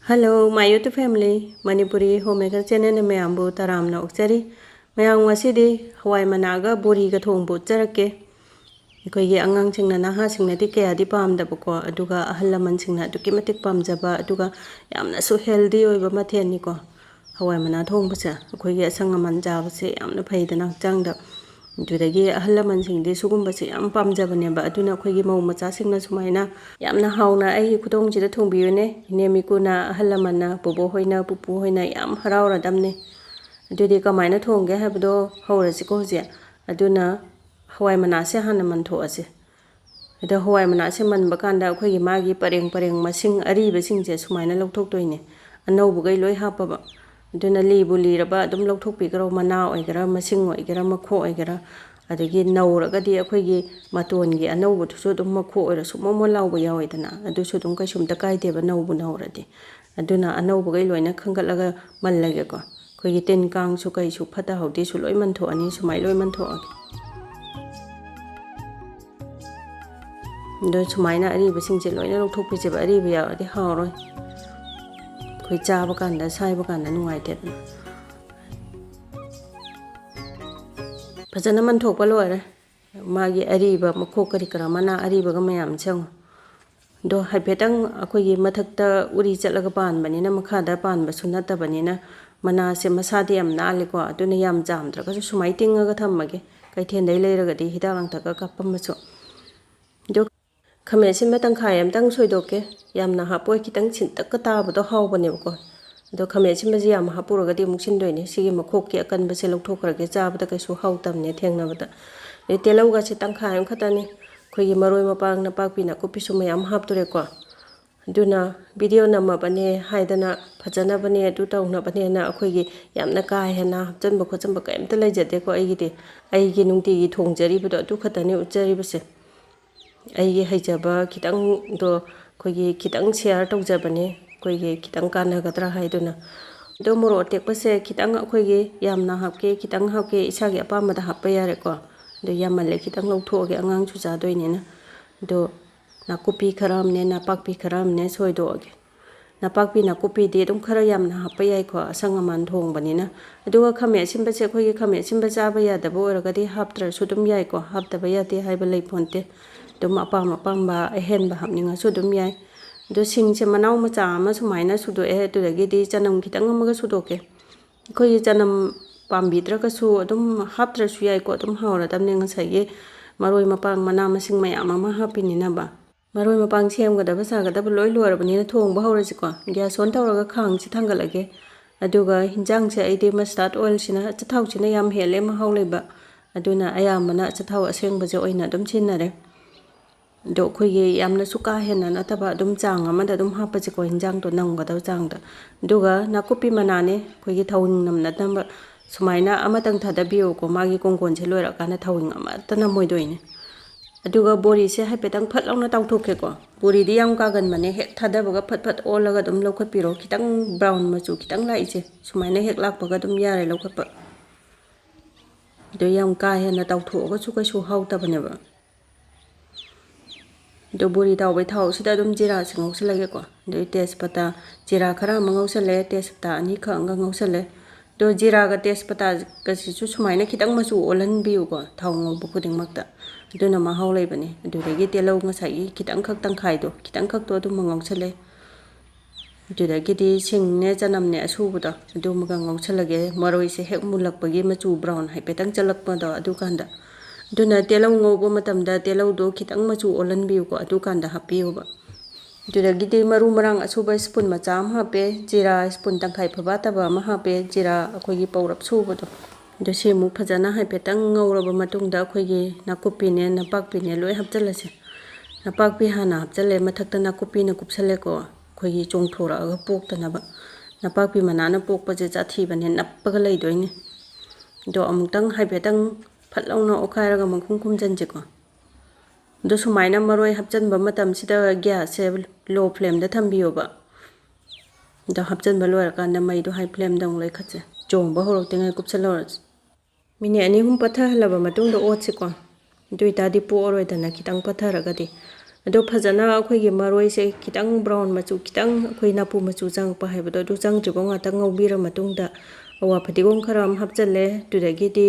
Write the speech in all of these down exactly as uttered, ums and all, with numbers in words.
Hello, my YouTube family, Manipuri Homemaker channelꯅ ꯃꯌꯥꯝꯕꯨ ꯇꯔꯥꯝꯅ ꯑꯣꯛꯆꯔꯤ꯫ ꯃꯌꯥꯝ, ꯉꯁꯤꯗꯤ ꯍꯋꯥꯏ ꯃꯅꯥꯒ ꯕꯣꯔꯤꯒ ꯊꯣꯡꯕ ꯎꯠꯆꯔꯛꯀꯦ꯫ ꯑꯩꯈꯣꯏꯒꯤ ꯑꯉꯥꯡꯁꯤꯡꯅ, ꯅꯍꯥꯁꯤꯡꯅꯗꯤ ꯀꯌꯥꯗꯤ ꯄꯥꯝꯗꯕꯀꯣ, ꯑꯗꯨꯒ ꯑꯍꯜ ꯂꯃꯟꯁꯤꯡꯅ ꯑꯗꯨꯛꯀꯤ ꯃꯇꯤꯛ ꯄꯥꯝꯖꯕ, ꯑꯗꯨꯒ ꯌꯥꯝꯅꯁꯨ healthy ꯑꯣꯏꯕ ꯃꯊꯦꯜꯅꯤꯀꯣ꯫ ꯍꯋꯥꯏ ꯃꯅꯥ ꯊꯣꯡꯕꯁꯦ ꯑꯩꯈꯣꯏꯒꯤ ꯑꯁꯪ ꯑꯃꯥꯟ ꯆꯥꯕꯁꯦ ꯌꯥꯝꯅ ꯐꯩꯗꯅ ꯍꯛꯆꯥꯡꯗ꯫ ꯑꯗꯨꯗꯒꯤ ꯑꯍꯜ ꯂꯃꯟꯁꯤꯡꯗꯤ ꯁꯤꯒꯨꯝꯕꯁꯦ ꯌꯥꯝ ꯄꯥꯝꯖꯕꯅꯦꯕ꯫ ꯑꯗꯨꯅ ꯑꯩꯈꯣꯏꯒꯤ ꯃꯧ ꯃꯆꯥꯁꯤꯡꯅ ꯁꯨꯃꯥꯏꯅ ꯌꯥꯝꯅ ꯍꯥꯎꯅ ꯑꯩꯒꯤ ꯈꯨꯊꯣꯡꯁꯤꯗ ꯊꯣꯡꯕꯤꯌꯨꯅꯦ꯫ ꯏꯅꯦꯝ ꯏꯀꯨꯅ, ꯑꯍꯜ ꯂꯃꯟꯅ, ꯕꯣꯕꯣꯛ ꯍꯣꯏꯅ, ꯄꯨꯄꯨ ꯍꯣꯏꯅ ꯌꯥꯝ ꯍꯔꯥꯎꯔꯗꯝꯅꯦ꯫ ꯑꯗꯨꯗꯤ ꯀꯃꯥꯏꯅ ꯊꯣꯡꯒꯦ ꯍꯥꯏꯕꯗꯣ ꯍꯧꯔꯁꯤꯀꯣ ꯍꯧꯖꯤꯛ꯫ ꯑꯗꯨꯅ ꯍꯋꯥꯏ ꯃꯅꯥꯁꯦ ꯍꯥꯟꯅ ꯃꯟꯊꯣꯛꯑꯁꯦ꯫ ꯑꯗꯣ ꯍꯋꯥꯏ ꯃꯅꯥꯁꯦ ꯃꯟꯕ ꯀꯥꯟꯗ ꯑꯩꯈꯣꯏꯒꯤ ꯃꯥꯒꯤ ꯄꯔꯦꯡ ꯄꯔꯦꯡ ꯃꯁꯤꯡ ꯑꯔꯤꯕꯁꯤꯡꯁꯦ ꯁꯨꯃꯥꯏꯅ ꯂꯧꯊꯣꯛꯇꯣꯏꯅꯦ꯫ ꯑꯅꯧꯕꯈꯩ ꯂꯣꯏ ꯍꯥꯞꯄꯕ꯫ ꯑꯗꯨꯅ ꯂꯤꯕꯨ ꯂꯤꯔꯕ ꯑꯗꯨꯝ ꯂꯧꯊꯣꯛꯄꯤꯈ꯭ꯔꯣ, ꯃꯅꯥ ꯑꯣꯏꯒꯦꯔꯥ, ꯃꯁꯤꯡ ꯑꯣꯏꯒꯦꯔꯥ, ꯃꯈꯣꯛ ꯑꯣꯏꯒꯦꯔꯥ꯫ ꯑꯗꯒꯤ ꯅꯧꯔꯒꯗꯤ ꯑꯩꯈꯣꯏꯒꯤ ꯃꯇꯣꯟꯒꯤ ꯑꯅꯧꯕꯗꯨꯁꯨ ꯑꯗꯨꯝ ꯃꯈꯣꯛ ꯑꯣꯏꯔꯁꯨ ꯃꯣꯟ ꯃꯣꯟ ꯂꯥꯎꯕ ꯌꯥꯎꯋꯦꯗꯅ, ꯑꯗꯨꯁꯨ ꯑꯗꯨꯝ ꯀꯩꯁꯨꯝꯇ ꯀꯥꯏꯗꯦꯕ ꯅꯧꯕꯨ ꯅꯧꯔꯗꯤ꯫ ꯑꯗꯨꯅ ꯑꯅꯧꯕꯈꯩ ꯂꯣꯏꯅ ꯈꯟꯒꯠꯂꯒ ꯃꯜꯂꯒꯦꯀꯣ꯫ ꯑꯩꯈꯣꯏꯒꯤ ꯇꯤꯟ ꯀꯥꯡꯁꯨ ꯀꯩꯁꯨ ꯐꯠꯇ ꯍꯥꯎꯗꯤꯁꯨ ꯂꯣꯏ ꯃꯟꯊꯣꯛꯑꯅꯤ, ꯁꯨꯃꯥꯏꯅ ꯂꯣꯏ ꯃꯟꯊꯣꯛꯑꯒꯦ꯫ ꯑꯗꯣ ꯁꯨꯃꯥꯏꯅ ꯑꯔꯤꯕꯁꯤꯡꯁꯦ ꯂꯣꯏꯅ ꯂꯧꯊꯣꯛꯄꯤꯁꯦꯕ, ꯑꯔꯤꯕ ꯌꯥꯎꯔꯗꯤ ꯍꯥꯎꯔꯣꯏ, ꯑꯩꯈꯣꯏ ꯆꯥꯕ ꯀꯥꯟꯗ, ꯁꯥꯏꯕ ꯀꯥꯟꯗ ꯅꯨꯡꯉꯥꯏꯇꯦꯗꯅ꯫ ꯐꯖꯅ ꯃꯟꯊꯣꯛꯄ ꯂꯣꯏꯔꯦ꯫ ꯃꯥꯒꯤ ꯑꯔꯤꯕ ꯃꯈꯣꯛ ꯀꯔꯤ ꯀꯔꯥ, ꯃꯅꯥ ꯑꯔꯤꯕꯒ ꯃꯌꯥꯝꯁꯦ ꯌꯦꯡꯉꯣ꯫ ꯑꯗꯣ ꯍꯥꯏꯐꯦꯠꯇꯪ ꯑꯩꯈꯣꯏꯒꯤ ꯃꯊꯛꯇ ꯎꯔꯤ ꯆꯠꯂꯒ ꯄꯥꯟꯕꯅꯤꯅ, ꯃꯈꯥꯗ ꯄꯥꯟꯕꯁꯨ ꯅꯠꯇꯕꯅꯤꯅ, ꯃꯅꯥꯁꯦ ꯃꯁꯥꯗꯤ ꯌꯥꯝ ꯅꯥꯜꯂꯤꯀꯣ꯫ ꯑꯗꯨꯅ ꯌꯥꯝ ꯆꯥꯝꯗ꯭ꯔꯒꯁꯨ ꯁꯨꯃꯥꯏꯅ ꯇꯤꯡꯉꯒ ꯊꯝꯃꯒꯦ, ꯀꯩꯊꯦꯜꯗꯩ ꯂꯩꯔꯒꯗꯤ ꯍꯤꯗꯥꯛ ꯂꯥꯡꯊꯛꯀ ꯀꯥꯞꯄꯝꯕꯁꯨ꯫ ꯑꯗꯣ ꯈꯥꯃꯦꯟ ꯑꯁꯤꯟꯕ ꯇꯪꯈꯥꯏ ꯑꯃꯇꯪ ꯁꯣꯏꯗꯣꯛꯀꯦ꯫ ꯌꯥꯝꯅ ꯍꯥꯞꯄꯣꯏ, ꯈꯤꯇꯪ ꯁꯤꯟꯇꯛꯀ ꯇꯥꯕꯗꯣ ꯍꯥꯎꯕꯅꯦꯕꯀꯣ꯫ ꯑꯗꯣ ꯈꯥꯃꯦꯟ ꯑꯁꯤꯟꯕꯁꯦ ꯌꯥꯝ ꯍꯥꯞꯄꯨꯔꯒꯗꯤ ꯑꯃꯨꯛ ꯁꯤꯟꯗꯣꯏꯅꯦ꯫ ꯁꯤꯒꯤ ꯃꯈꯣꯛꯀꯤ ꯑꯀꯟꯕꯁꯦ ꯂꯧꯊꯣꯛꯈ꯭ꯔꯒꯦ, ꯆꯥꯕꯗ ꯀꯩꯁꯨ ꯍꯥꯎꯇꯕꯅꯦ ꯊꯦꯡꯅꯕꯗ꯫ ꯑꯗꯩ ꯇꯤꯜꯍꯧꯒꯁꯦ ꯇꯪꯈꯥꯏ ꯑꯃꯈꯛꯇꯅꯤ꯫ ꯑꯩꯈꯣꯏꯒꯤ ꯃꯔꯣꯏ ꯃꯄꯥꯡ ꯅꯄꯥꯛꯄꯤ ꯅꯥꯀꯨꯞꯄꯤꯁꯨ ꯃꯌꯥꯝ ꯍꯥꯞꯇꯣꯔꯦꯀꯣ꯫ ꯑꯗꯨꯅ ꯚꯤꯗꯤꯑꯣ ꯅꯝꯃꯕꯅꯦ ꯍꯥꯏꯗꯅ, ꯐꯖꯅꯕꯅꯦ ꯑꯗꯨ ꯇꯧꯅꯕꯅꯦꯅ ꯑꯩꯈꯣꯏꯒꯤ ꯌꯥꯝꯅ ꯀꯥ ꯍꯦꯟꯅ ꯍꯥꯞꯆꯤꯟꯕ ꯈꯣꯠꯆꯤꯟꯕ ꯀꯔꯤꯝꯇ ꯂꯩꯖꯗꯦꯀꯣ꯫ ꯑꯩꯒꯤꯗꯤ ꯑꯩꯒꯤ ꯅꯨꯡꯇꯤꯒꯤ ꯊꯣꯡꯖꯔꯤꯕꯗꯣ ꯑꯗꯨ ꯈꯛꯇꯅꯤ ꯎꯠꯆꯔꯤꯕꯁꯦ꯫ ꯑꯩꯒꯤ ꯍꯩꯖꯕ ꯈꯤꯇꯪꯗꯣ ꯑꯩꯈꯣꯏꯒꯤ ꯈꯤꯇꯪ ꯁꯤꯌꯥꯔ ꯇꯧꯖꯕꯅꯦ, ꯑꯩꯈꯣꯏꯒꯤ ꯈꯤꯇꯪ ꯀꯥꯟꯅꯒꯗ꯭ꯔꯥ ꯍꯥꯏꯗꯨꯅ꯫ ꯑꯗꯣ ꯃꯣꯔꯣꯛ ꯑꯇꯦꯛꯄꯁꯦ ꯈꯤꯇꯪ ꯑꯩꯈꯣꯏꯒꯤ ꯌꯥꯝꯅ ꯍꯥꯞꯀꯦ, ꯈꯤꯇꯪ ꯍꯥꯞꯀꯦ, ꯏꯁꯥꯒꯤ ꯑꯄꯥꯝꯕꯗ ꯍꯥꯞꯄ ꯌꯥꯔꯦꯀꯣ꯫ ꯑꯗꯣ ꯌꯥꯝꯃꯜꯂꯦ, ꯈꯤꯇꯪ ꯂꯧꯊꯣꯛꯑꯒꯦ, ꯑꯉꯥꯡꯁꯨ ꯆꯥꯗꯣꯏꯅꯤꯅ꯫ ꯑꯗꯣ ꯅꯥꯀꯨꯞꯄꯤ ꯈꯔ ꯑꯃꯅꯦ, ꯅꯄꯥꯛꯄꯤ ꯈꯔ ꯑꯃꯅꯦ ꯁꯣꯏꯗꯣꯛꯑꯒꯦ꯫ ꯅꯄꯥꯛꯄꯤ ꯅꯥꯀꯨꯞꯄꯤꯗꯤ ꯑꯗꯨꯝ ꯈꯔ ꯌꯥꯝꯅ ꯍꯥꯞꯄ ꯌꯥꯏꯀꯣ, ꯑꯁꯪ ꯑꯃꯥꯟ ꯊꯣꯡꯕꯅꯤꯅ꯫ ꯑꯗꯨꯒ ꯈꯥꯃꯦꯟ ꯑꯁꯤꯟꯕꯁꯦ ꯑꯩꯈꯣꯏꯒꯤ ꯈꯥꯃꯦꯟ ꯑꯁꯤꯟꯕ ꯆꯥꯕ ꯌꯥꯗꯕ ꯑꯣꯏꯔꯒꯗꯤ ꯍꯥꯞꯇ꯭ꯔꯁꯨ ꯑꯗꯨꯝ ꯌꯥꯏꯀꯣ, ꯍꯥꯞꯇꯕ ꯌꯥꯗꯦ ꯍꯥꯏꯕ ꯂꯩ ꯄꯣꯟꯇꯦ꯫ ꯑꯗꯨꯝ ꯑꯄꯥꯝ ꯑꯄꯥꯝꯕ ꯑꯍꯦꯟꯕ ꯍꯥꯞꯅꯤꯡꯉꯁꯨ ꯑꯗꯨꯝ ꯌꯥꯏ꯫ ꯑꯗꯣ ꯁꯤꯡꯁꯦ ꯃꯅꯥꯎ ꯃꯆꯥ ꯑꯃ ꯁꯨꯃꯥꯏꯅ ꯁꯨꯗꯣꯛꯑꯦ, ꯑꯗꯨꯗꯒꯤꯗꯤ ꯆꯅꯝ ꯈꯤꯇꯪ ꯑꯃꯒ ꯁꯨꯗꯣꯛꯀꯦ꯫ ꯑꯩꯈꯣꯏꯒꯤ ꯆꯅꯝ ꯄꯥꯝꯕꯤꯗ꯭ꯔꯒꯁꯨ ꯑꯗꯨꯝ ꯍꯥꯞꯇ꯭ꯔꯁꯨ ꯌꯥꯏꯀꯣ, ꯑꯗꯨꯝ ꯍꯥꯎꯔꯗꯕꯅꯦ꯫ ꯉꯁꯥꯏꯒꯤ ꯃꯔꯣꯏ ꯃꯄꯥꯡ ꯃꯅꯥ ꯃꯁꯤꯡ ꯃꯌꯥꯝ ꯑꯃ ꯍꯥꯞꯄꯤꯅꯤꯅꯕ꯫ ꯃꯔꯣꯏ ꯃꯄꯥꯡ ꯁꯦꯝꯒꯗꯕ ꯁꯥꯒꯗꯕ ꯂꯣꯏ ꯂꯣꯏꯔꯕꯅꯤꯅ ꯊꯣꯡꯕ ꯍꯧꯔꯁꯤꯀꯣ꯫ Gas on ꯇꯧꯔꯒ ꯈꯥꯡꯁꯤ ꯊꯥꯡꯒꯠꯂꯒꯦ꯫ ꯑꯗꯨꯒ ꯍꯤꯟꯖꯥꯡꯁꯦ ꯑꯩꯗꯤ mustard oil ꯁꯤꯅ, ꯑꯆꯥꯊꯥꯎꯁꯤꯅ ꯌꯥꯝ ꯍꯦꯜꯂꯦ ꯃꯍꯥꯎ ꯂꯩꯕ꯫ ꯑꯗꯨꯅ ꯑꯌꯥꯝꯕꯅ ꯑꯆꯥꯊꯥꯎ ꯑꯁꯦꯡꯕꯁꯦ ꯑꯣꯏꯅ ꯑꯗꯨꯝ ꯁꯤꯖꯤꯟꯅꯔꯦ꯫ ꯑꯗꯣ ꯑꯩꯈꯣꯏꯒꯤ ꯌꯥꯝꯅꯁꯨ ꯀꯥ ꯍꯦꯟꯅ ꯅꯠꯇꯕ, ꯑꯗꯨꯝ ꯆꯥꯡ ꯑꯃꯗ ꯑꯗꯨꯝ ꯍꯥꯞꯄꯁꯤꯀꯣ, ꯍꯤꯟꯖꯥꯡꯗꯣ ꯅꯝꯒꯗꯕ ꯆꯥꯡꯗ꯫ ꯑꯗꯨꯒ ꯅꯥꯀꯨꯞꯄꯤ ꯃꯅꯥꯅꯦ, ꯑꯩꯈꯣꯏꯒꯤ ꯊꯥꯎ ꯅꯝꯅꯗꯅꯕ ꯁꯨꯃꯥꯏꯅ ꯑꯃꯇꯪ ꯊꯥꯗꯕꯤꯌꯨꯀꯣ, ꯃꯥꯒꯤ ꯀꯣꯡꯒꯣꯟꯁꯦ ꯂꯣꯏꯔꯀꯥꯟꯗ ꯊꯥꯎ ꯑꯃꯠꯇ ꯅꯝꯃꯣꯏꯗꯣꯏꯅꯦ꯫ ꯑꯗꯨꯒ ꯕꯣꯔꯤꯁꯦ ꯍꯥꯏꯐꯦꯠꯇꯪ ꯐꯠ ꯂꯥꯎꯅ ꯇꯥꯎꯊꯣꯛꯀꯦꯀꯣ꯫ ꯕꯣꯔꯤꯗꯤ ꯌꯥꯝ ꯀꯥꯒꯟꯕꯅꯦ, ꯍꯦꯛ ꯊꯥꯗꯕꯒ ꯐꯠ ꯐꯠ ꯑꯣꯜꯂꯒ ꯑꯗꯨꯝ ꯂꯧꯈꯠꯄꯤꯔꯣ꯫ ꯈꯤꯇꯪ brown ꯃꯆꯨ ꯈꯤꯇꯪ ꯂꯥꯛꯏꯁꯦ ꯁꯨꯃꯥꯏꯅ ꯍꯦꯛ ꯂꯥꯛꯄꯒ ꯑꯗꯨꯝ ꯌꯥꯔꯦ ꯂꯧꯈꯠꯄ꯫ ꯑꯗꯣ ꯌꯥꯝ ꯀꯥ ꯍꯦꯟꯅ ꯇꯥꯎꯊꯣꯛꯑꯒꯁꯨ ꯀꯩꯁꯨ ꯍꯥꯎꯇꯕꯅꯦꯕ꯫ ꯑꯗꯣ ꯕꯣꯔꯤ ꯇꯥꯎꯕꯩ ꯊꯥꯎꯁꯤꯗ ꯑꯗꯨꯝ ꯖꯤꯔꯥꯁꯦ ꯉꯧꯁꯜꯂꯒꯦꯀꯣ꯫ ꯑꯗꯩ ꯇꯦꯖꯄꯇꯥ, ꯖꯤꯔꯥ ꯈꯔ ꯑꯃ ꯉꯧꯁꯜꯂꯦ, ꯇꯦꯖꯄꯇꯥ ꯑꯅꯤꯈꯛ ꯑꯃꯒ ꯉꯧꯁꯜꯂꯦ꯫ ꯑꯗꯣ ꯖꯤꯔꯥꯒ ꯇꯦꯖꯄꯇꯥꯒꯁꯤꯁꯨ ꯁꯨꯃꯥꯏꯅ ꯈꯤꯇꯪ ꯃꯆꯨ ꯑꯣꯜꯍꯟꯕꯤꯌꯨꯀꯣ, ꯊꯥꯎ ꯉꯧꯕ ꯈꯨꯗꯤꯡꯃꯛꯇ꯫ ꯑꯗꯨꯅ ꯃꯍꯥꯎ ꯂꯩꯕꯅꯦ꯫ ꯑꯗꯨꯗꯒꯤ ꯇꯤꯜꯍꯧ ꯉꯁꯥꯏꯒꯤ ꯈꯤꯇꯪꯈꯛ ꯇꯪꯈꯥꯏꯗꯣ, ꯈꯤꯇꯪꯈꯛꯇꯣ ꯑꯗꯨꯝ ꯉꯧꯁꯜꯂꯦ꯫ ꯑꯗꯨꯗꯒꯤꯗꯤ ꯁꯤꯡꯅꯦ ꯆꯅꯝꯅꯦ ꯑꯁꯨꯕꯗꯣ ꯑꯗꯨꯃꯒ ꯉꯧꯁꯜꯂꯒꯦ, ꯃꯔꯣꯏꯁꯦ ꯍꯦꯛ ꯃꯨꯜꯂꯛꯄꯒꯤ ꯃꯆꯨ brown ꯍꯥꯏꯐꯦꯠꯇꯪ ꯆꯜꯂꯛꯄꯗꯣ ꯑꯗꯨꯀꯥꯟꯗ꯫ ꯑꯗꯨꯅ ꯇꯤꯜꯍꯧ ꯉꯧꯕ ꯃꯇꯝꯗ ꯇꯤꯜꯍꯧꯗꯣ ꯈꯤꯇꯪ ꯃꯆꯨ ꯑꯣꯜꯍꯟꯕꯤꯌꯨꯀꯣ, ꯑꯗꯨꯀꯥꯟꯗ ꯍꯥꯞꯄꯤꯌꯨꯕ꯫ ꯑꯗꯨꯗꯒꯤꯗꯤ ꯃꯔꯨ ꯃꯔꯥꯡ ꯑꯁꯨꯕ spoon ꯃꯆꯥ ꯑꯃ ꯍꯥꯞꯄꯦ, ꯖꯤꯔꯥ spoon ꯇꯪꯈꯥꯏ ꯐꯕꯥꯠꯇꯕ ꯑꯃ ꯍꯥꯞꯄꯦ, ꯖꯤꯔꯥ ꯑꯩꯈꯣꯏꯒꯤ ꯄꯧꯔꯞ ꯁꯨꯕꯗꯣ꯫ ꯑꯗꯣ ꯁꯤ ꯑꯃꯨꯛ ꯐꯖꯅ ꯍꯥꯏꯐꯦꯠꯇꯪ ꯉꯧꯔꯕ ꯃꯇꯨꯡꯗ ꯑꯩꯈꯣꯏꯒꯤ ꯅꯥꯀꯨꯞꯄꯤꯅꯦ ꯅꯄꯥꯛꯄꯤꯅꯦ ꯂꯣꯏ ꯍꯥꯞꯆꯜꯂꯁꯦ꯫ ꯅꯄꯥꯛꯄꯤ ꯍꯥꯟꯅ ꯍꯥꯞꯆꯜꯂꯦ, ꯃꯊꯛꯇ ꯅꯥꯀꯨꯞꯄꯤꯅ ꯀꯨꯞꯁꯜꯂꯦꯀꯣ꯫ ꯑꯩꯈꯣꯏꯒꯤ ꯆꯣꯡꯊꯣꯔꯛꯑꯒ ꯄꯣꯛꯇꯅꯕ꯫ ꯅꯄꯥꯛꯄꯤ ꯃꯅꯥꯅ ꯄꯣꯛꯄꯁꯦ ꯆꯥꯊꯤꯕꯅꯦ, ꯅꯞꯄꯒ ꯂꯩꯗꯣꯏꯅꯦ꯫ ꯑꯗꯣ ꯑꯃꯨꯛꯇꯪ ꯍꯥꯏꯐꯦꯠꯇꯪ ꯐꯠ ꯂꯥꯎꯅ ꯑꯣꯠꯈꯥꯏꯔꯒ ꯃꯈꯨꯝ ꯈꯨꯝꯖꯟꯁꯤꯀꯣ꯫ ꯑꯗꯣ ꯁꯨꯃꯥꯏꯅ ꯃꯔꯣꯏ ꯍꯥꯞꯆꯤꯟꯕ ꯃꯇꯝꯁꯤꯗ gasꯁꯦ low flameꯗ ꯊꯝꯕꯤꯌꯣꯕ꯫ ꯑꯗꯣ ꯍꯥꯞꯆꯤꯟꯕ ꯂꯣꯏꯔꯀꯥꯟꯗ ꯃꯩꯗꯣ high flameꯗ ꯑꯃꯨꯛ ꯂꯩꯈꯠꯁꯦ꯫ ꯆꯣꯡꯕ ꯍꯧꯔꯛꯇ꯭ꯔꯤꯉꯩ ꯀꯨꯞꯁꯜꯍꯧꯔꯁꯤ꯫ Minute ꯑꯅꯤ ꯑꯍꯨꯝ ꯄꯠꯊꯍꯜꯂꯕ ꯃꯇꯨꯡꯗ ꯑꯣꯠꯁꯤꯀꯣ꯫ ꯑꯗꯨ ꯑꯣꯏꯇꯥꯔꯗꯤ ꯄꯣꯛꯑꯔꯣꯏꯗꯅ, ꯈꯤꯇꯪ ꯄꯠꯊꯔꯒꯗꯤ꯫ ꯑꯗꯣ ꯐꯖꯅ ꯑꯩꯈꯣꯏꯒꯤ ꯃꯔꯣꯏꯁꯦ ꯈꯤꯇꯪ brown ꯃꯆꯨ, ꯈꯤꯇꯪ ꯑꯩꯈꯣꯏ ꯅꯥꯄꯨ ꯃꯆꯨ ꯆꯪꯉꯛꯄ ꯍꯥꯏꯕꯗꯣ, ꯑꯗꯨ ꯆꯪꯗ꯭ꯔꯤꯕ ꯉꯥꯛꯇꯪ ꯉꯧꯕꯤꯔ ꯃꯇꯨꯡꯗ ꯑꯋꯥ ꯐꯗꯤꯒꯣꯝ ꯈꯔ ꯑꯃ ꯍꯥꯞꯆꯜꯂꯦ꯫ ꯑꯗꯨꯗꯒꯤꯗꯤ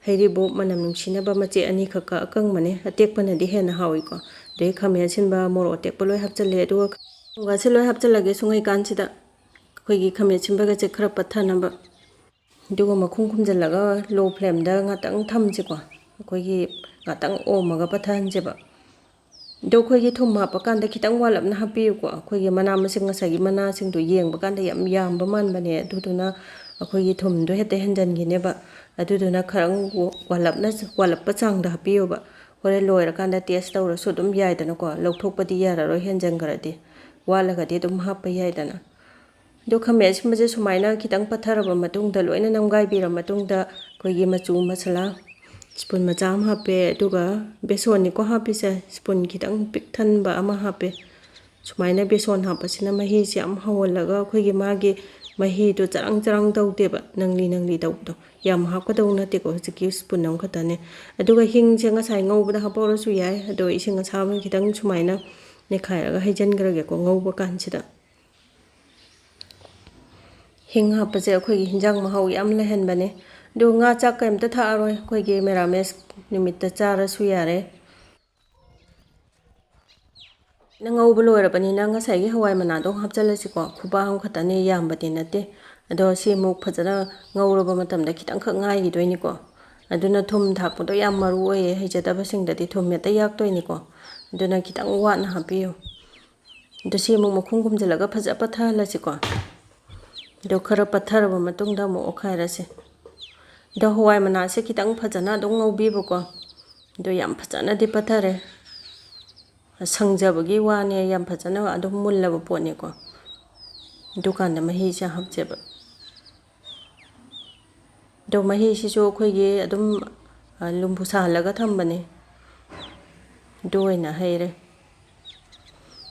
ꯍꯩꯔꯤꯕꯣꯞ ꯃꯅꯝ ꯅꯨꯡꯁꯤꯅꯕ ꯃꯆꯦꯠ ꯑꯅꯤꯈꯛꯀ, ꯑꯀꯪꯕꯅꯦ, ꯑꯇꯦꯛꯄꯅꯗꯤ ꯍꯦꯟꯅ ꯍꯥꯎꯏꯀꯣ꯫ ꯑꯗꯩ ꯈꯥꯃꯦꯟ ꯑꯁꯤꯟꯕ, ꯃꯣꯔꯣꯛ ꯑꯇꯦꯛꯄ ꯂꯣꯏ ꯍꯥꯞꯆꯜꯂꯦ꯫ ꯑꯗꯨꯒ ꯊꯨꯝꯒꯁꯦ ꯂꯣꯏ ꯍꯥꯞꯆꯜꯂꯒꯦ꯫ ꯁꯨꯡꯍꯩꯀꯥꯟꯁꯤꯗ ꯑꯩꯈꯣꯏꯒꯤ ꯈꯥꯃꯦꯟ ꯑꯁꯤꯟꯕꯒꯁꯦ ꯈꯔ ꯄꯠꯊꯅꯕ꯫ ꯑꯗꯨꯒ ꯃꯈꯨꯝ ꯈꯨꯝꯖꯤꯜꯂꯒ low flameꯗ ꯉꯥꯛꯇꯪ ꯊꯝꯁꯤꯀꯣ꯫ ꯑꯩꯈꯣꯏꯒꯤ ꯉꯥꯛꯇꯪ ꯑꯣꯝꯃꯒ ꯄꯠꯊꯍꯟꯁꯦꯕ꯫ ꯑꯗꯣ ꯑꯩꯈꯣꯏꯒꯤ ꯊꯨꯝ ꯍꯥꯞꯄ ꯀꯥꯟꯗ ꯈꯤꯇꯪ ꯋꯥꯠꯂꯞꯅ ꯍꯥꯞꯄꯤꯌꯨꯀꯣ꯫ ꯑꯩꯈꯣꯏꯒꯤ ꯃꯅꯥ ꯃꯁꯤꯡ, ꯉꯁꯥꯏꯒꯤ ꯃꯅꯥꯁꯤꯡꯗꯣ ꯌꯦꯡꯕ ꯀꯥꯟꯗ ꯌꯥꯝ ꯌꯥꯝꯕ ꯃꯥꯟꯕꯅꯦ, ꯑꯗꯨꯗꯨꯅ ꯑꯩꯈꯣꯏꯒꯤ ꯊꯨꯝꯗꯣ ꯍꯦꯛꯇ ꯍꯦꯟꯖꯟꯈꯤꯅꯦꯕ꯫ ꯑꯗꯨꯗꯨꯅ ꯈꯔꯪ ꯋꯥꯠꯂꯞꯅ, ꯋꯥꯠꯂꯞꯄ ꯆꯥꯡꯗ ꯍꯥꯞꯄꯤꯌꯣꯕ꯫ ꯍꯣꯔꯦꯟ ꯂꯣꯏꯔꯀꯥꯟꯗ taste ꯇꯧꯔꯁꯨ ꯑꯗꯨꯝ ꯌꯥꯏꯗꯅꯀꯣ, ꯂꯧꯊꯣꯛꯄꯗꯤ ꯌꯥꯔꯔꯣꯏ ꯍꯦꯟꯖꯟꯈ꯭ꯔꯗꯤ, ꯋꯥꯠꯂꯒꯗꯤ ꯑꯗꯨꯝ ꯍꯥꯞꯄ ꯌꯥꯏꯗꯅ꯫ ꯑꯗꯣ ꯈꯥꯃꯦꯟ ꯑꯁꯤꯟꯕꯁꯦ ꯁꯨꯃꯥꯏꯅ ꯈꯤꯇꯪ ꯄꯠꯊꯔꯕ ꯃꯇꯨꯡꯗ, ꯂꯣꯏꯅ ꯅꯝꯒꯥꯏꯕꯤꯔ ꯃꯇꯨꯡꯗ, ꯑꯩꯈꯣꯏꯒꯤ ꯃꯆꯨ ꯃꯁꯥꯂꯥ spoon ꯃꯆꯥ ꯑꯃ ꯍꯥꯞꯄꯦ, ꯑꯗꯨꯒ ꯕꯦꯁꯣꯟꯅꯤꯀꯣ ꯍꯥꯞꯄꯤꯁꯦ, spoon ꯈꯤꯇꯪ ꯄꯤꯛ ꯊꯟꯕ ꯑꯃ ꯍꯥꯞꯄꯦ꯫ ꯁꯨꯃꯥꯏꯅ ꯕꯦꯁꯣꯟ ꯍꯥꯞꯄꯁꯤꯅ ꯃꯍꯤꯁꯦ ꯌꯥꯝ ꯍꯧꯍꯜꯂꯒ ꯑꯩꯈꯣꯏꯒꯤ ꯃꯥꯒꯤ ꯃꯍꯤꯗꯣ ꯆꯔꯪ ꯆꯔꯪ ꯇꯧꯗꯦꯕ, ꯅꯪꯂꯤ ꯅꯪꯂꯤ ꯇꯧꯕꯗꯣ꯫ ꯌꯥꯝ ꯍꯥꯞꯀꯗꯧ ꯅꯠꯇꯦꯀꯣ ꯍꯧꯖꯤꯛꯀꯤ spoon ꯑꯃꯈꯛꯇꯅꯦ꯫ ꯑꯗꯨꯒ ꯍꯤꯡꯁꯦ ꯉꯁꯥꯏ ꯉꯧꯕꯗ ꯍꯥꯞꯄꯧꯔꯁꯨ ꯌꯥꯏ, ꯑꯗꯣ ꯏꯁꯤꯡ ꯑꯁꯥꯕ ꯈꯤꯇꯪ ꯁꯨꯃꯥꯏꯅ ꯅꯩꯈꯥꯏꯔꯒ ꯍꯩꯖꯤꯟꯈ꯭ꯔꯒꯦꯀꯣ ꯉꯧꯕ ꯀꯥꯟꯁꯤꯗ꯫ ꯍꯤꯡ ꯍꯥꯞꯄꯁꯦ ꯑꯩꯈꯣꯏꯒꯤ ꯍꯤꯟꯖꯥꯡ ꯃꯍꯥꯎ ꯌꯥꯝ ꯂꯩꯍꯟꯕꯅꯦ꯫ ꯑꯗꯨ ꯉꯥ ꯆꯥꯛ ꯀꯩꯝꯇ ꯊꯥꯛꯑꯔꯣꯏ, ꯑꯩꯈꯣꯏꯒꯤ ꯃꯦꯔꯥꯃꯦꯁ ꯅꯨꯃꯤꯠꯇ ꯆꯥꯔꯁꯨ ꯌꯥꯔꯦ꯫ ꯉꯧꯕ ꯂꯣꯏꯔꯕꯅꯤꯅ ꯉꯁꯥꯏꯒꯤ ꯍꯋꯥꯏ ꯃꯅꯥꯗꯣ ꯍꯥꯞꯆꯤꯜꯂꯁꯤꯀꯣ꯫ ꯈꯨꯕꯥꯛ ꯑꯃꯈꯛꯇꯅꯦ, ꯌꯥꯝꯕꯗꯤ ꯅꯠꯇꯦ꯫ ꯑꯗꯣ ꯁꯤ ꯑꯃꯨꯛ ꯐꯖꯅ ꯉꯧꯔꯕ ꯃꯇꯝꯗ ꯈꯤꯇꯪꯈꯛ ꯉꯥꯏꯈꯤꯗꯣꯏꯅꯤꯀꯣ꯫ ꯑꯗꯨꯅ ꯊꯨꯝ ꯊꯥꯛꯄꯗꯣ ꯌꯥꯝ ꯃꯔꯨ ꯑꯣꯏꯌꯦ, ꯍꯩꯖꯗꯕꯁꯤꯡꯗꯗꯤ ꯊꯨꯝ ꯍꯦꯛꯇ ꯌꯥꯛꯇꯣꯏꯅꯤꯀꯣ꯫ ꯑꯗꯨꯅ ꯈꯤꯇꯪ ꯋꯥꯠꯅ ꯍꯥꯞꯄꯤꯌꯨ꯫ ꯑꯗꯣ ꯁꯤ ꯑꯃꯨꯛ ꯃꯈꯨꯝ ꯈꯨꯝꯖꯤꯜꯂꯒ ꯐꯖ ꯄꯠꯊꯍꯜꯂꯁꯤꯀꯣ꯫ ꯑꯗꯣ ꯈꯔ ꯄꯠꯊꯔꯕ ꯃꯇꯨꯡꯗ ꯑꯃꯨꯛ ꯑꯣꯠꯈꯥꯏꯔꯁꯦ꯫ ꯑꯗꯣ ꯍꯋꯥꯏ ꯃꯅꯥꯁꯦ ꯈꯤꯇꯪ ꯐꯖꯅ ꯑꯗꯨꯝ ꯉꯧꯕꯤꯕꯀꯣ꯫ ꯑꯗꯣ ꯌꯥꯝ ꯐꯖꯅꯗꯤ ꯄꯠꯊꯔꯦ꯫ ꯁꯪꯖꯕꯒꯤ ꯋꯥꯅꯦ, ꯌꯥꯝ ꯐꯖꯅ ꯑꯗꯨꯝ ꯃꯨꯜꯂꯕ ꯄꯣꯠꯅꯤꯀꯣ꯫ ꯑꯗꯨꯀꯥꯟꯗ ꯃꯍꯤꯁꯦ ꯍꯥꯞꯆꯦꯕ꯫ ꯑꯗꯣ ꯃꯍꯤꯁꯤꯁꯨ ꯑꯩꯈꯣꯏꯒꯤ ꯑꯗꯨꯝ, ꯑ, ꯂꯨꯝꯕꯨ ꯁꯥꯍꯜꯂꯒ ꯊꯝꯕꯅꯦ꯫ ꯑꯗꯨ ꯑꯣꯏꯅ ꯍꯩꯔꯦ꯫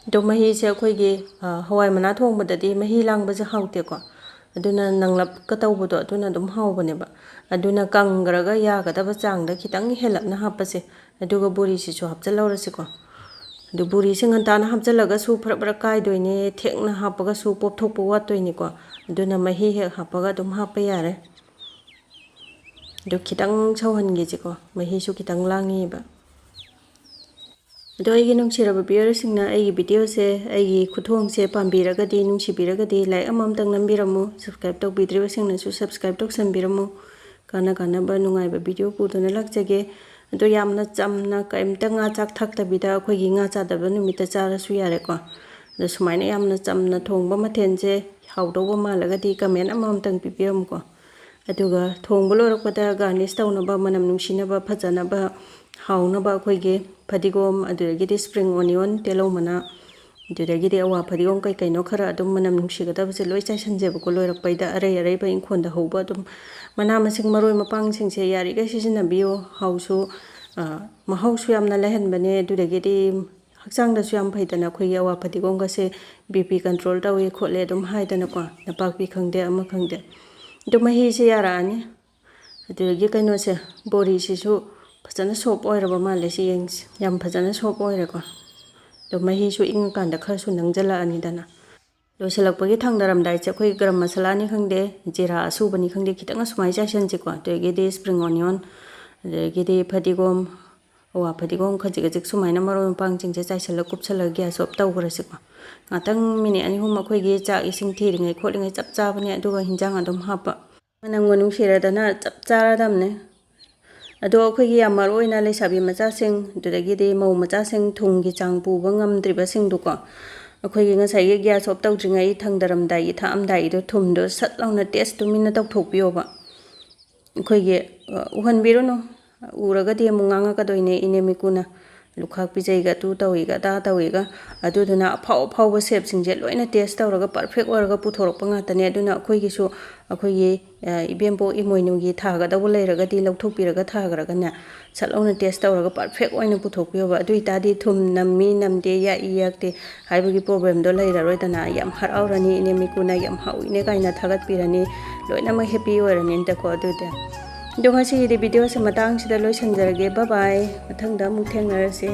ꯑꯗꯣ ꯃꯍꯤꯁꯦ ꯑꯩꯈꯣꯏꯒꯤ, ꯑ, ꯍꯋꯥꯏ ꯃꯅꯥ ꯊꯣꯡꯕꯗꯗꯤ ꯃꯍꯤ ꯂꯥꯡꯕꯁꯦ ꯍꯥꯎꯇꯦꯀꯣ꯫ ꯑꯗꯨꯅ ꯅꯪꯂꯞꯀ ꯇꯧꯕꯗꯣ ꯑꯗꯨꯅ ꯑꯗꯨꯝ ꯍꯥꯎꯕꯅꯦꯕ꯫ ꯑꯗꯨꯅ ꯀꯪꯈ꯭ꯔꯒ ꯌꯥꯒꯗꯕ ꯆꯥꯡꯗ ꯈꯤꯇꯪ ꯍꯦꯜꯂꯞꯅ ꯍꯥꯞꯄꯁꯦ꯫ ꯑꯗꯨꯒ ꯕꯣꯔꯤꯁꯤꯁꯨ ꯍꯥꯞꯆꯤꯜꯍꯧꯔꯁꯤꯀꯣ꯫ ꯑꯗꯨ ꯕꯣꯔꯤꯁꯦ ꯉꯟꯇꯥꯅ ꯍꯥꯞꯆꯤꯜꯂꯒꯁꯨ ꯐꯔꯛ ꯐꯔꯛ ꯀꯥꯏꯗꯣꯏꯅꯦ, ꯊꯦꯡꯅ ꯍꯥꯞꯄꯒꯁꯨ ꯄꯣꯞꯊꯣꯛꯄ ꯋꯥꯠꯇꯣꯏꯅꯤꯀꯣ꯫ ꯑꯗꯨꯅ ꯃꯍꯤ ꯍꯦꯛ ꯍꯥꯞꯄꯒ ꯑꯗꯨꯝ ꯍꯥꯞꯄ ꯌꯥꯔꯦ꯫ ꯑꯗꯨ ꯈꯤꯇꯪ ꯁꯧꯍꯟꯒꯦꯁꯤꯀꯣ, ꯃꯍꯤꯁꯨ ꯈꯤꯇꯪ ꯂꯥꯡꯉꯤꯕ꯫ ꯑꯗꯣ ꯑꯩꯒꯤ ꯅꯨꯡꯁꯤꯔꯕ ꯚꯤꯌꯔꯁꯤꯡꯅ ꯑꯩꯒꯤ ꯚꯤꯗꯤꯑꯣꯁꯦ, ꯑꯩꯒꯤ ꯈꯨꯊꯣꯡꯁꯦ ꯄꯥꯝꯕꯤꯔꯒꯗꯤ, ꯅꯨꯡꯁꯤꯕꯤꯔꯒꯗꯤ ꯂꯥꯏꯛ ꯑꯃꯃꯝꯇꯪ ꯅꯝꯕꯤꯔꯝꯃꯨ꯫ ꯁꯕꯁꯀ꯭ꯔꯥꯏꯕ ꯇꯧꯕꯤꯗ꯭ꯔꯤꯕꯁꯤꯡꯅꯁꯨ ꯁꯕꯁꯀ꯭ꯔꯥꯏꯕ ꯇꯧꯁꯟꯕꯤꯔꯝꯃꯨ꯫ ꯀꯥꯟꯅ ꯀꯥꯟꯅꯕ ꯅꯨꯡꯉꯥꯏꯕ ꯚꯤꯗꯤꯑꯣ ꯄꯨꯗꯨꯅ ꯂꯥꯛꯆꯒꯦ꯫ ꯑꯗꯣ ꯌꯥꯝꯅ ꯆꯝꯅ ꯀꯔꯤꯝꯇ ꯉꯥ ꯆꯥꯛ ꯊꯥꯛꯇꯕꯤꯗ ꯑꯩꯈꯣꯏꯒꯤ ꯉꯥ ꯆꯥꯗꯕ ꯅꯨꯃꯤꯠꯇ ꯆꯥꯔꯁꯨ ꯌꯥꯔꯦꯀꯣ꯫ ꯑꯗꯣ ꯁꯨꯃꯥꯏꯅ ꯌꯥꯝꯅ ꯆꯝꯅ ꯊꯣꯡꯕ ꯃꯊꯦꯜꯁꯦ ꯍꯥꯎꯗꯧꯕ ꯃꯥꯜꯂꯒꯗꯤ ꯀꯃꯦꯟ ꯑꯃꯃꯝꯇꯪ ꯄꯤꯕꯤꯔꯝꯃꯨꯀꯣ꯫ ꯑꯗꯨꯒ ꯊꯣꯡꯕ ꯂꯣꯏꯔꯛꯄꯗ ꯒꯥꯔꯅꯤꯁ ꯇꯧꯅꯕ, ꯃꯅꯝ ꯅꯨꯡꯁꯤꯅꯕ, ꯐꯖꯅꯕ, ꯍꯥꯎꯅꯕ ꯑꯩꯈꯣꯏꯒꯤ ꯐꯗꯤꯒꯣꯝ, ꯑꯗꯨꯗꯒꯤꯗꯤ ꯁ꯭ꯄ꯭ꯔꯤꯡ ꯑꯣꯅꯤꯌꯟ, ꯇꯤꯜꯍꯧ ꯃꯅꯥ, ꯑꯗꯨꯗꯒꯤꯗꯤ ꯑꯋꯥ ꯐꯗꯤꯒꯣꯝ ꯀꯩ ꯀꯩꯅꯣ ꯈꯔ ꯑꯗꯨꯝ ꯃꯅꯝ ꯅꯨꯡꯁꯤꯒꯗꯕꯁꯦ ꯂꯣꯏ ꯆꯥꯏꯁꯟꯖꯦꯕꯀꯣ꯫ ꯂꯣꯏꯔꯛꯄꯩꯗ ꯑꯔꯩ ꯑꯔꯩꯕ ꯏꯪꯈꯣꯜꯗ ꯍꯧꯕ ꯑꯗꯨꯝ ꯃꯅꯥ ꯃꯁꯤꯡ, ꯃꯔꯣꯏ ꯃꯄꯥꯡꯁꯤꯡꯁꯦ ꯌꯥꯔꯤꯈꯩ ꯁꯤꯖꯤꯟꯅꯕꯤꯌꯨ꯫ ꯍꯥꯎꯁꯨ, ꯑ, ꯃꯍꯥꯎꯁꯨ ꯌꯥꯝꯅ ꯂꯩꯍꯟꯕꯅꯦ꯫ ꯑꯗꯨꯗꯒꯤꯗꯤ ꯍꯛꯆꯥꯡꯗꯁꯨ ꯌꯥꯝ ꯐꯩꯗꯅ꯫ ꯑꯩꯈꯣꯏꯒꯤ ꯑꯋꯥ ꯐꯗꯤꯒꯣꯝꯒꯁꯦ ꯕꯤ ꯄꯤ ꯀꯟꯇ꯭ꯔꯣꯜ ꯇꯧꯏ ꯈꯣꯠꯂꯦ ꯑꯗꯨꯝ ꯍꯥꯏꯗꯅꯀꯣ, ꯅꯄꯥꯛꯄꯤ ꯈꯪꯗꯦ ꯑꯃ ꯈꯪꯗꯦ꯫ ꯑꯗꯨ ꯃꯍꯤꯁꯦ ꯌꯥꯔꯛꯑꯅꯤ꯫ ꯑꯗꯨꯗꯒꯤ ꯀꯩꯅꯣꯁꯦ, ꯕꯣꯔꯤꯁꯤꯁꯨ ꯐꯖꯅ ꯁꯣꯞ ꯑꯣꯏꯔꯕ ꯃꯥꯜꯂꯦ꯫ ꯁꯤ ꯌꯦꯡꯁꯤ, ꯌꯥꯝ ꯐꯖꯅ ꯁꯣꯞ ꯑꯣꯏꯔꯦꯀꯣ꯫ ꯑꯗꯣ ꯃꯍꯤꯁꯨ ꯏꯪꯉꯀꯥꯟꯗ ꯈꯔꯁꯨ ꯅꯪꯁꯤꯜꯂꯛꯑꯅꯤꯗꯅ꯫ ꯂꯣꯏꯁꯤꯜꯂꯛꯄꯒꯤ ꯊꯥꯡꯗꯔꯝꯗꯥꯏꯁꯦ ꯑꯩꯈꯣꯏ ꯒꯔꯝ ꯃꯁꯥꯂꯥꯅꯤ ꯈꯪꯗꯦ, ꯖꯤꯔꯥ ꯑꯁꯨꯕꯅꯤ ꯈꯪꯗꯦ, ꯈꯤꯇꯪ ꯑꯁꯨꯃꯥꯏꯅ ꯆꯥꯏꯁꯟꯁꯤꯀꯣ꯫ ꯑꯗꯨꯗꯒꯤꯗꯤ ꯁ꯭ꯄ꯭ꯔꯤꯡ ꯑꯣꯅꯤꯌꯟ, ꯑꯗꯨꯗꯒꯤꯗꯤ ꯐꯗꯤꯒꯣꯝ, ꯑꯋꯥ ꯐꯗꯤꯒꯣꯝ ꯈꯖꯤꯛ ꯈꯖꯤꯛ ꯁꯨꯃꯥꯏꯅ ꯃꯔꯣꯏ ꯃꯄꯥꯡꯁꯤꯡꯁꯦ ꯆꯥꯏꯁꯤꯜꯂ ꯀꯨꯞꯁꯜꯂꯒ ꯒ꯭ꯌꯥꯁ ꯑꯣꯐ ꯇꯧꯈ꯭ꯔꯁꯤꯀꯣ꯫ ꯉꯥꯛꯇꯪ ꯃꯤꯅꯤꯠ ꯑꯅꯤ ꯑꯍꯨꯝ ꯑꯩꯈꯣꯏꯒꯤ ꯆꯥꯛ ꯏꯁꯤꯡ ꯊꯤꯔꯤꯉꯩ ꯈꯣꯠꯂꯤꯉꯩ ꯆꯞ ꯆꯥꯕꯅꯦ, ꯑꯗꯨꯒ ꯍꯤꯟꯖꯥꯡ ꯑꯗꯨꯝ ꯍꯥꯞꯄ꯫ ꯃꯅꯝꯒ ꯅꯨꯡꯁꯤꯔꯗꯅ ꯆꯞ ꯆꯥꯔꯗꯝꯅꯦ꯫ ꯑꯗꯣ ꯑꯩꯈꯣꯏꯒꯤ ꯌꯥꯝ ꯃꯔꯨ ꯑꯣꯏꯅ ꯂꯩꯁꯥꯕꯤ ꯃꯆꯥꯁꯤꯡ, ꯑꯗꯨꯗꯒꯤꯗꯤ ꯃꯧ ꯃꯆꯥꯁꯤꯡ, ꯊꯨꯝꯒꯤ ꯆꯥꯡ ꯄꯨꯕ ꯉꯝꯗ꯭ꯔꯤꯕꯁꯤꯡꯗꯨꯀꯣ, ꯑꯩꯈꯣꯏꯒꯤ ꯉꯁꯥꯏꯒꯤ ꯒ꯭ꯌꯥꯁ ꯑꯣꯐ ꯇꯧꯗ꯭ꯔꯤꯉꯩ ꯊꯥꯡꯗꯔꯝꯗꯥꯏꯒꯤ, ꯊꯥꯛꯑꯝꯗꯥꯏꯒꯤꯗꯣ ꯊꯨꯝꯗꯣ ꯁꯠ ꯂꯥꯎꯅ ꯇꯦꯁ ꯇꯨꯃꯤꯟꯅ ꯇꯧꯊꯣꯛꯄꯤꯌꯣꯕ꯫ ꯑꯩꯈꯣꯏꯒꯤ, ꯑ, ꯎꯍꯟꯕꯤꯔꯨꯅꯨ꯫ ꯎꯔꯒꯗꯤ ꯑꯃꯨꯛ ꯉꯥꯡꯉꯛꯀꯗꯣꯏꯅꯦ, ꯏꯅꯦ ꯃꯤꯀꯨꯅ ꯂꯨꯈꯥꯛ ꯄꯤꯖꯩꯒ, ꯑꯗꯨ ꯇꯧꯏꯒ, ꯑꯗꯥ ꯇꯧꯏꯒ꯫ ꯑꯗꯨꯗꯨꯅ ꯑꯐꯥꯎ ꯑꯐꯥꯎꯕ ꯁꯦꯞꯁꯤꯡꯁꯦ ꯂꯣꯏꯅ ꯇꯦꯁ ꯇꯧꯔꯒ ꯄꯔꯐꯦꯛ ꯑꯣꯏꯔꯒ ꯄꯨꯊꯣꯔꯛꯄ ꯉꯥꯛꯇꯅꯦ꯫ ꯑꯗꯨꯅ ꯑꯩꯈꯣꯏꯒꯤꯁꯨ, ꯑꯩꯈꯣꯏꯒꯤ, ꯑ, ꯏꯕꯦꯝꯄꯣꯛ ꯏꯃꯣꯏꯅꯨꯒꯤ ꯊꯥꯒꯗꯧꯕ ꯂꯩꯔꯒꯗꯤ ꯂꯧꯊꯣꯛꯄꯤꯔꯒ ꯊꯥꯈ꯭ꯔꯒꯅꯦ, ꯁꯠ ꯂꯥꯎꯅ ꯇꯦꯁ ꯇꯧꯔꯒ ꯄꯔꯐꯦꯛ ꯑꯣꯏꯅ ꯄꯨꯊꯣꯛꯄꯤꯌꯣꯕ꯫ ꯑꯗꯨ ꯑꯣꯏꯇꯥꯔꯗꯤ ꯊꯨꯝ ꯅꯝꯃꯤ ꯅꯝꯗꯦ, ꯌꯥꯛꯏ ꯌꯥꯛꯇꯦ ꯍꯥꯏꯕꯒꯤ ꯄ꯭ꯔꯣꯕ꯭ꯂꯦꯝꯗꯣ ꯂꯩꯔꯔꯣꯏꯗꯅ꯫ ꯌꯥꯝ ꯍꯔꯥꯎꯔꯅꯤ ꯏꯅꯦ ꯃꯤꯀꯨꯅ, "ꯌꯥꯝ ꯍꯥꯎꯏꯅꯦ" ꯀꯥꯏꯅ ꯊꯥꯒꯠꯄꯤꯔꯅꯤ꯫ ꯂꯣꯏꯅꯃꯛ ꯍꯦꯄꯤ ꯑꯣꯏꯔꯅꯤꯗꯀꯣ ꯑꯗꯨꯗꯤ꯫ ꯑꯗꯣ ꯉꯁꯤꯒꯤꯗꯤ ꯚꯤꯗꯤꯑꯣꯁꯦ ꯃꯇꯥꯡꯁꯤꯗ ꯂꯣꯏꯁꯤꯟꯖꯔꯒꯦ꯫ ꯕꯥꯏ ꯕꯥꯏ꯫ ꯃꯊꯪꯗ ꯑꯃꯨꯛ ꯊꯦꯡꯅꯔꯁꯤ꯫